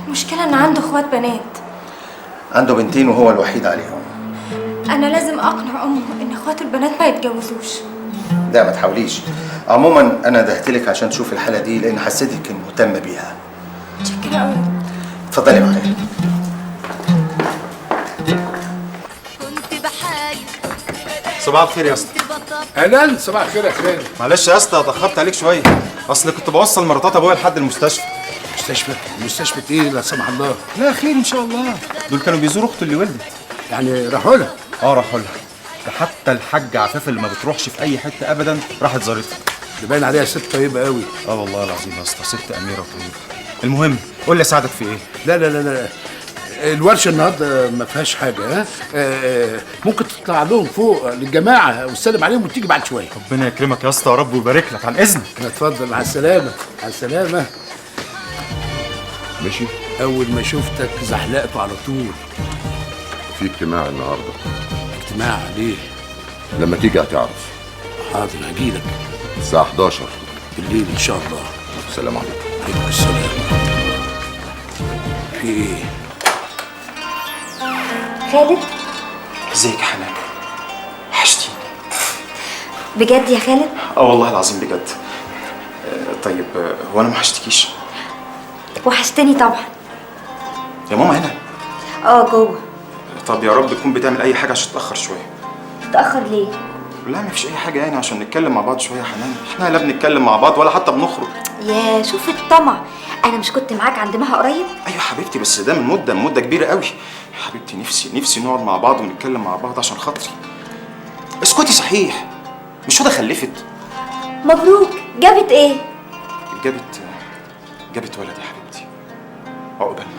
Speaker 1: المشكلة ان عنده اخوات بنات.
Speaker 16: عنده بنتين وهو الوحيد عليهم.
Speaker 1: انا لازم اقنع امه ان اخوات البنات ما يتجوزوش.
Speaker 16: لا ما تحاوليش. عموما انا دهتلك عشان تشوف الحالة دي لان حسيتك مهتمة بيها.
Speaker 1: متشكره قوي.
Speaker 16: اتفضلي معايا.
Speaker 4: صباح الخير يا اسطى.
Speaker 9: اهلا، صباح الخير يا خالد.
Speaker 4: معلش يا اسطى اتاخرت عليك شوية، اصل كنت بوصل مراتات ابويا لحد المستشفى.
Speaker 9: مستشفى؟ مستشفى ايه لا سمح الله؟
Speaker 4: لا خير ان شاء الله، دول كانوا بيزوروا اخته اللي ولدت.
Speaker 9: يعني راحوا لها؟
Speaker 4: اه راحوا لها، ده حتى الحاجة عفاف اللي ما بتروحش في اي حتة ابدا راحت زارتها.
Speaker 9: ده باين عليها ست طيبة قوي.
Speaker 4: اه والله العظيم يا اسطى ست اميره وطيبة. المهم قول لي اساعدك في ايه؟
Speaker 9: لا لا لا لا، الورشة النهارده ما فيهاش حاجة. ها ممكن تطلع لهم فوق للجماعة وتسلم عليهم وتيجي بعد شوية.
Speaker 4: ربنا يكرمك يا اسطى يا رب ويبارك لك. عن اذنك.
Speaker 9: اتفضل. مع السلامة. مع السلامة.
Speaker 10: ماشي.
Speaker 9: اول ما شفتك زحلقته على طول.
Speaker 10: في اجتماع النهارده.
Speaker 9: اجتماع ليه؟
Speaker 10: لما تيجي هتعرف.
Speaker 9: حاضر هجيلك.
Speaker 10: الساعة 11
Speaker 9: بالليل ان شاء الله.
Speaker 10: السلام عليكم.
Speaker 9: عليكم السلام. في ايه؟
Speaker 3: خالد.
Speaker 4: ازيك يا حنان؟ وحشتيني
Speaker 3: بجد يا خالد؟
Speaker 4: اه والله العظيم بجد. طيب هو انا ما وحشتكيش؟
Speaker 3: وحشتني طبعا.
Speaker 4: يا ماما هنا؟
Speaker 3: اه جوه.
Speaker 4: طب يا رب تكون بتعمل اي حاجة عشان تتاخر شوية.
Speaker 3: تتاخر ليه؟
Speaker 4: لا ما فيش اي حاجة يعني، عشان نتكلم مع بعض شوية يا حنان. احنا لا بنتكلم مع بعض ولا حتى بنخرج.
Speaker 3: يا شوف الطمع، انا مش كنت معاك عند مها قريب؟
Speaker 4: ايوه حبيبتي بس ده من مده، من مده كبيرة قوي. حبيبتي نفسي نقعد مع بعض ونتكلم مع بعض عشان خاطري. اسكتي صحيح، مش هدى خلفت؟
Speaker 3: مبروك. جابت ايه؟
Speaker 4: جابت ولد يا حبيبتي. عقبالنا.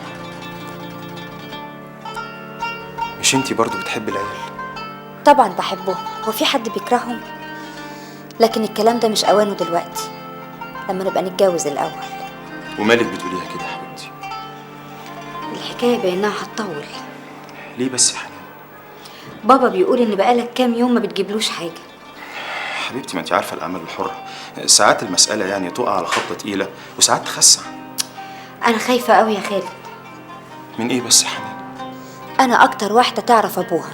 Speaker 4: مش انتي برضو بتحبي العيال؟
Speaker 3: طبعا بحبهم، هو في حد بيكرههم؟ لكن الكلام ده مش اوانه دلوقتي، لما نبقى نتجوز الاول.
Speaker 4: ومالك بتقوليها كده يا حبيبتي؟
Speaker 3: الحكاية بانها هتطول.
Speaker 4: ليه بس يا حنان؟
Speaker 3: بابا بيقول ان بقالك كام يوم ما بتجيبلوش حاجة.
Speaker 4: حبيبتي ما انت عارفه الاعمال الحرة ساعات المسالة يعني تقع على خبطه تقيلة وساعات تخسع.
Speaker 3: انا خايفة قوي يا خالد.
Speaker 4: من ايه بس يا حنان؟
Speaker 3: انا اكتر واحدة تعرف ابوها.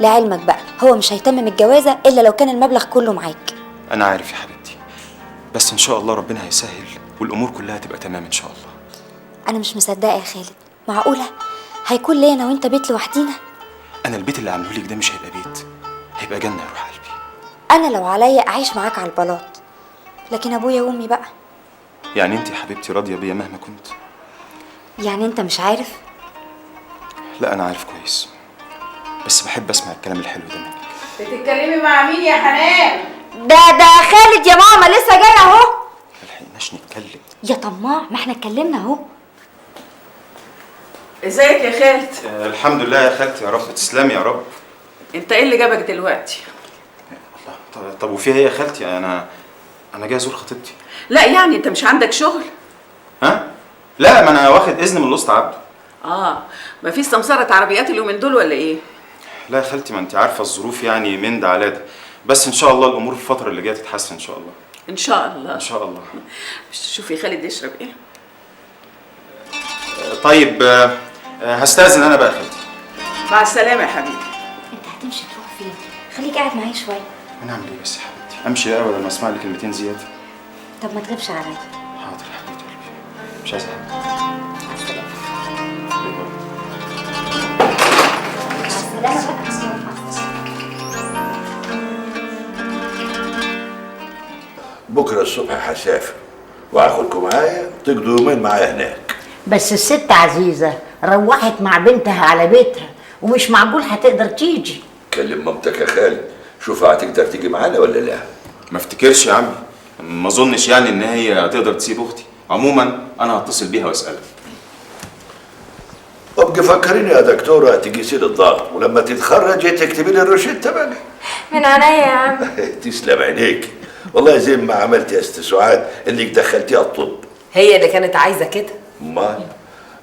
Speaker 3: لعلمك بقى هو مش هيتمم الجوازه الا لو كان المبلغ كله معاك.
Speaker 4: انا عارف يا حبيبتي، بس ان شاء الله ربنا هيسهل والامور كلها تبقى تمام ان شاء الله.
Speaker 3: انا مش مصدقه يا خالد، معقولة هيكون ليا انا وانت بيت لوحدينا؟
Speaker 4: انا البيت اللي عامله لك ده مش هيبقى بيت، هيبقى جنة يا روح قلبي.
Speaker 3: انا لو عليا اعيش معاك على البلاط، لكن ابويا وامي بقى.
Speaker 4: يعني انت يا حبيبتي راضية بيا مهما كنت؟
Speaker 3: يعني انت مش عارف؟
Speaker 4: لا انا عارف كويس، بس بحب اسمع الكلام الحلو ده منك.
Speaker 5: بتتكلمي مع مين يا حنان؟
Speaker 3: ده خالد يا ماما، لسه جاي اهو.
Speaker 4: ملحقناش نتكلم
Speaker 3: يا طماع، ما احنا اتكلمنا اهو.
Speaker 5: ازيك يا خالد؟
Speaker 4: الحمد لله يا خالتي، يا رب تسلمي يا رب.
Speaker 5: انت ايه اللي جابك دلوقتي؟
Speaker 4: الله. طب وفيها ايه يا خالتي؟ انا جاي ازور خطيبتي.
Speaker 5: لا يعني انت مش عندك شغل؟
Speaker 4: ها؟ لا ما انا واخد اذن من الاسطى عبده.
Speaker 5: اه ما فيش سمسرة عربيات اليومين دول ولا ايه؟
Speaker 4: لا يا خالتي ما انت عارفه الظروف يعني من ده على ده، بس ان شاء الله الامور في الفترة اللي جاية تتحسن ان شاء الله.
Speaker 5: ان شاء الله.
Speaker 4: ان شاء الله.
Speaker 5: مش تشوفي خالد يشرب ايه؟
Speaker 4: طيب هستأذن انا بقى يا خالتي.
Speaker 5: مع السلامة يا حبيبي.
Speaker 3: انت هتمشي تروح فين؟ خليك قاعد معايا شوية.
Speaker 4: انا اعمل ايه بس يا حبيبتي؟ امشي بقى ولا ما اسمع لي كلمتين زيادة.
Speaker 7: طب ما تغيبش عليا.
Speaker 4: حاضر يا حبيبه قلبي، مش عايزه حاجة.
Speaker 7: مع السلامة. مع السلامة.
Speaker 10: بكره الصبح هسافر وهاخدكم معايا تقضوا يومين معايا هناك.
Speaker 7: بس الست عزيزه روحت مع بنتها على بيتها ومش معقول هتقدر تيجي.
Speaker 10: كلم مامتك يا خالد، شوفها هتقدر تيجي معانا ولا لا.
Speaker 4: ما افتكرش يا عمي، ما اظنش يعني ان هي هتقدر تسيب اختي. عموما انا هتصل بيها واسالها.
Speaker 10: ابقي فكريني يا دكتورة تقيسي لي الضغط، ولما تتخرجي تكتبي لي الروشته بقى.
Speaker 1: من عينيا يا عم.
Speaker 10: تسلم عينيك والله، زي ما عملت يا ست سعاد انك دخلتيها الطب.
Speaker 8: هي اللي كانت عايزه كده.
Speaker 10: امال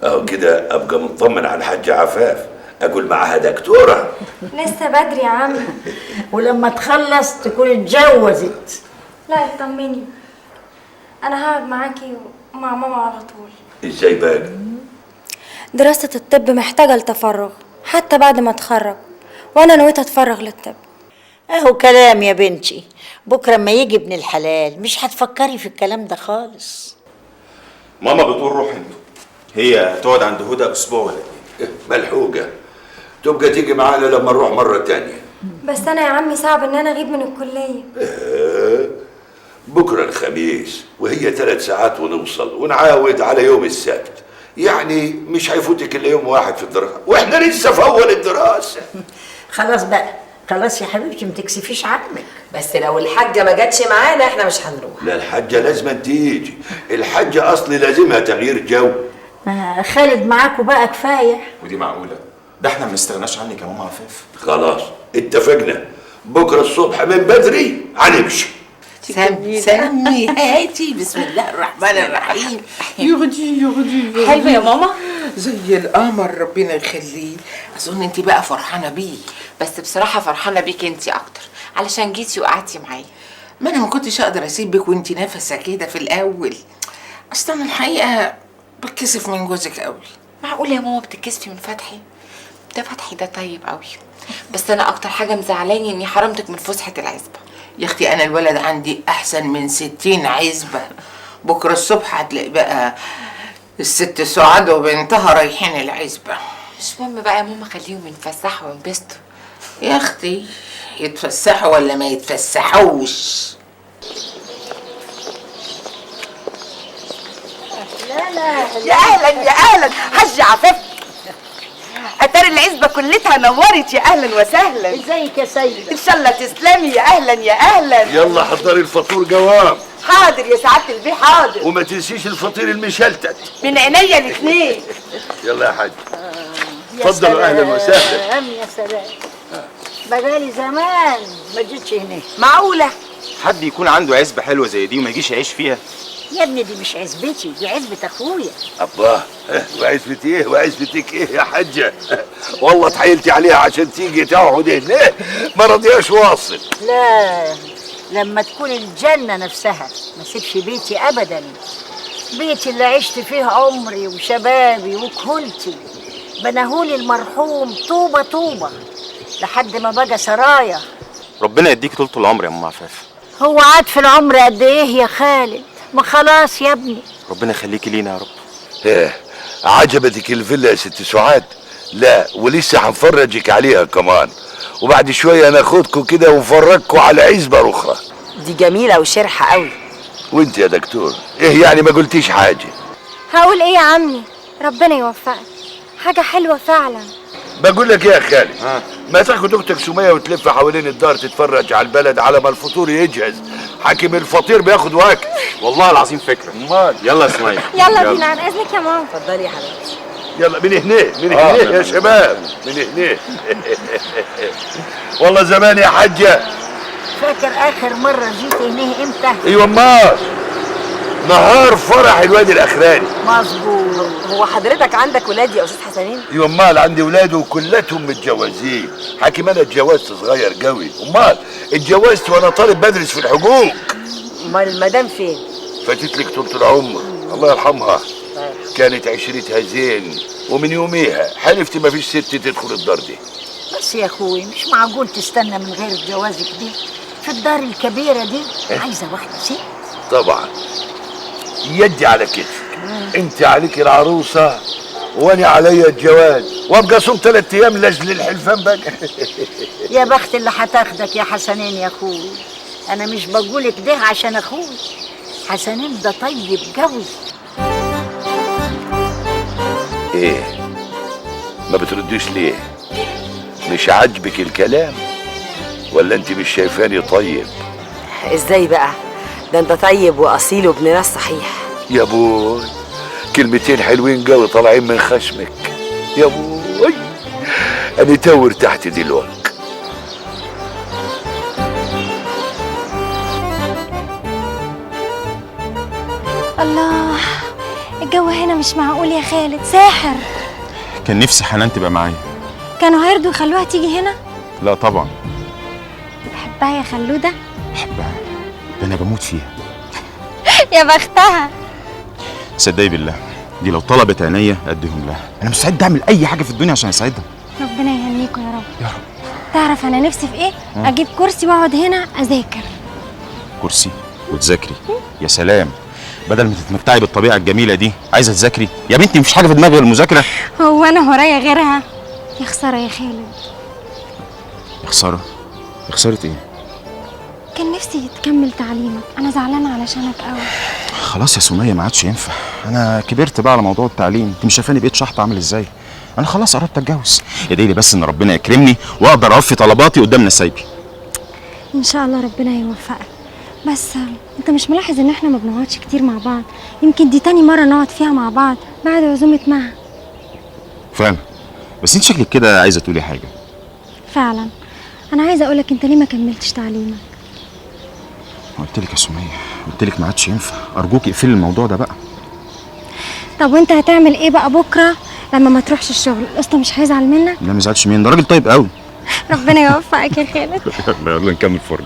Speaker 10: اهو كده ابقى مطمن على الحاجة عفاف، اقول معاها دكتورة.
Speaker 1: لسه بدري يا عم.
Speaker 7: ولما تخلص تكون اتجوزت.
Speaker 1: لا اطمني، انا هقعد معاكي ومع ماما على طول.
Speaker 10: ازاي بقى؟
Speaker 1: دراسة الطب محتاجة لتفرغ حتى بعد ما اتخرج، وانا نويت اتفرغ للطب.
Speaker 7: اهو كلام يا بنتي، بكره ما يجي ابن الحلال مش هتفكري في الكلام ده خالص.
Speaker 4: ماما بتقول روح انتوا، هي هتقعد عند هدى اسبوع ولا اتنين.
Speaker 10: ملحوقه تبقى تيجي معانا لما نروح مرة تانية.
Speaker 1: بس انا يا عمي صعب ان انا اغيب من الكلية.
Speaker 10: بكره الخميس وهي 3 ساعات ونوصل ونعاود على يوم السبت، يعني مش هيفوتك الا يوم واحد في الدراسة واحنا لسه في اول الدراسة.
Speaker 7: خلاص بقى، خلاص يا حبيبتي ما تكسفيش عمك.
Speaker 8: بس لو الحاجة ما جاتش معانا احنا مش هنروح.
Speaker 10: لا الحاجة لازم تيجي، الحاجة اصلي لازمها تغيير جو.
Speaker 7: خالد معاكوا بقى كفاية.
Speaker 4: ودي معقولة؟ ده احنا ما نستغناش عنك يا ماما عفاف.
Speaker 10: خلاص اتفقنا، بكره الصبح من بدري هنمشي.
Speaker 5: سمي هاتي، بسم الله الرحمن الرحيم. يغدي يغدي.
Speaker 12: حلوة يا ماما؟
Speaker 5: زي القمر، ربنا يخليه. اظن انت بقى فرحانة بيه.
Speaker 12: بس بصراحة فرحانة بيك انت اكتر، علشان جيتي وقعدتي معايا.
Speaker 5: ما انا ما كنتش اقدر اسيبك وانت نفسه كده في الاول. اصلا الحقيقة بتكسف من جوزك قوي.
Speaker 12: معقول يا ماما بتتكسفي من فتحي؟ ده فتحي ده طيب قوي، بس انا اكتر حاجة مزعلاني اني حرمتك من فسحة العزبة.
Speaker 5: يا اختي انا الولد عندي احسن من 60 عزبه. بكره الصبح هتلاقي بقى الست سعاد وبنتها رايحين العزبة.
Speaker 12: مش مهم بقى يا ماما، خليهم يتفسحوا وينبسطوا.
Speaker 5: يا اختي يتفسحوا ولا ما يتفسحوش.
Speaker 7: لا لا
Speaker 14: يا اهلا يا اهلا حاج عفاف، اتاري العزبة كلتها نورت. يا اهلا وسهلا.
Speaker 7: ازيك يا سيده؟
Speaker 14: ان شاء الله تسلمي. يا اهلا يا اهلا.
Speaker 10: يلا حضري الفطور جواب.
Speaker 14: حاضر يا سعادة البيه، حاضر.
Speaker 10: وما تنسيش الفطير المشلتت.
Speaker 14: من عينيا الاثنين.
Speaker 10: يلا يا حاج اتفضلوا. اهلا وسهلا.
Speaker 7: يا سلام، بقالي زمان ما جيتش هنا.
Speaker 14: معقولة
Speaker 4: حد يكون عنده عزبه حلوة زي دي وما يجيش يعيش فيها؟
Speaker 7: يا ابني دي مش عزبتي، دي عزبة اخويا.
Speaker 10: الله، وعزبة ايه وعزبتك ايه يا حاجة؟ والله اتحايلتي عليها عشان تيجي تقعد هنا، ما رضياش واصل.
Speaker 7: لا لما تكون الجنة نفسها ما سيبش بيتي ابدا. بيتي اللي عشت فيه عمري وشبابي وكهولتي، بناهولي المرحوم طوبة طوبة لحد ما بقى سرايا.
Speaker 4: ربنا يديك طولة العمر يا ام عفاف.
Speaker 7: هو عاد في العمر قد ايه يا خالد؟ ما خلاص يا ابني.
Speaker 4: ربنا يخليكي لينا يا رب.
Speaker 10: ايه عجبتك الفيلا يا ست سعاد؟ لا ولسه هنفرجك عليها كمان، وبعد شوية ناخدكم كده ونفرجكم على عزبه اخرى.
Speaker 8: دي جميلة وشرحه قوي.
Speaker 10: وانت يا دكتور ايه يعني ما قلتيش حاجة؟
Speaker 1: هقول ايه يا عمي، ربنا يوفقك، حاجة حلوة فعلا.
Speaker 10: بقول لك ايه يا خالد، ما تاخد اختك سميه وتلف حوالين الدار تتفرج على البلد على ما الفطور يجهز. حاكم الفطير بياخد وقت.
Speaker 4: والله العظيم فكرة.
Speaker 10: امال
Speaker 4: يلا يا سميه.
Speaker 1: يلا بينا، عن اذنك يا ماما.
Speaker 8: اتفضلي يا حبيبتي.
Speaker 10: يلا من هنا من هنا يا شباب، من هنا. والله زمان يا حاجة.
Speaker 7: فاكر اخر مرة جيت هنا امتى؟
Speaker 10: ايوه امال، نهار فرح الواد الاخراني.
Speaker 7: مظبوط.
Speaker 8: هو حضرتك عندك ولاد يا استاذ حسنين؟
Speaker 10: ايوه امال عندي ولاد وكلتهم متجوزين. حاكم انا اتجوزت صغير قوي. امال اتجوزت وانا طالب بدرس في الحقوق.
Speaker 8: امال المدام فين؟
Speaker 10: فاتت لك طول العمر الله يرحمها. كانت عشرتها زين، ومن يوميها حلفت ما فيش ست تدخل الدار دي.
Speaker 7: بس يا اخوي مش معقول تستنى من غير جوازك دي. في الدار الكبيرة دي عايزه واحدة ست.
Speaker 10: طبعا يدي على كتفك، انت عليك العروسة وانا عليا الجواز، وابقى صوم 3 ايام لاجل الحلفان بقى.
Speaker 7: يا بخت اللي هتاخدك يا حسنين يا اخوي. انا مش بقولك ده عشان اخوي حسنين، ده طيب قوي.
Speaker 10: ايه ما بترديش ليه؟ مش عاجبك الكلام ولا انت مش شايفاني طيب؟
Speaker 2: ازاي بقى؟ ده انت طيب واصيل وابن ناس صحيح.
Speaker 10: يا بوي كلمتين حلوين قوي طالعين من خشمك يا بوي، انا تو ارتحت دلوقتي.
Speaker 1: الله، الجو هنا مش معقول يا خالد، ساحر.
Speaker 4: كان نفسي حنان تبقى معايا.
Speaker 1: كانوا هيرضوا يخلوها تيجي هنا؟
Speaker 4: لا طبعا.
Speaker 1: بتحبها يا خلوده؟
Speaker 4: بحبها، ده انا بموت فيها.
Speaker 1: يا بختها.
Speaker 4: صدقي بالله دي لو طلبت عينيا اديهم لها، انا مستعد اعمل اي حاجة في الدنيا عشان اساعدها.
Speaker 1: ربنا يهنيكوا يا رب. يا رب. تعرف انا نفسي في ايه؟ اجيب كرسي واقعد هنا اذاكر.
Speaker 4: كرسي وتذاكري؟ يا سلام، بدل ما تتمتعي بالطبيعة الجميلة دي عايزه تذاكري؟ يا بنتي مفيش حاجة في دماغي غير المذاكرة.
Speaker 1: هو انا ورايا غيرها؟ يا خسارة يا خالد.
Speaker 4: يا خسارة؟ يا خسارة ايه؟
Speaker 1: كان نفسي تكمل تعليمك، انا زعلانة علشانك قوي.
Speaker 4: خلاص يا سميه ما عادش ينفع، انا كبرت بقى على موضوع التعليم، انت مش شايفاني بقيت شحط عامل ازاي؟ انا خلاص قربت اتجوز، ادعي لي بس ان ربنا يكرمني واقدر اوفي طلباتي قدام نسايبي.
Speaker 1: ان شاء الله ربنا يوفقك. بس انت مش ملاحظ ان احنا ما بنقعدش كتير مع بعض؟ يمكن دي تاني مرة نقعد فيها مع بعض بعد عزومة مها.
Speaker 4: فعلا، بس انت شكلك كده عايزه تقولي حاجة.
Speaker 1: فعلا انا عايزه اقولك انت ليه ما كملتش تعليمك؟
Speaker 4: قلت لك يا سميه، قلت لك ما عادش ينفع، ارجوك اقفلي الموضوع ده بقى.
Speaker 1: طب وانت هتعمل ايه بقى بكره لما ما تروحش الشغل؟ الاسطى مش هيزعل منك؟
Speaker 4: لا ما يزعلش مين، ده راجل طيب قوي.
Speaker 1: ربنا يوفقك يا خالد.
Speaker 4: يلا نكمل فرجه.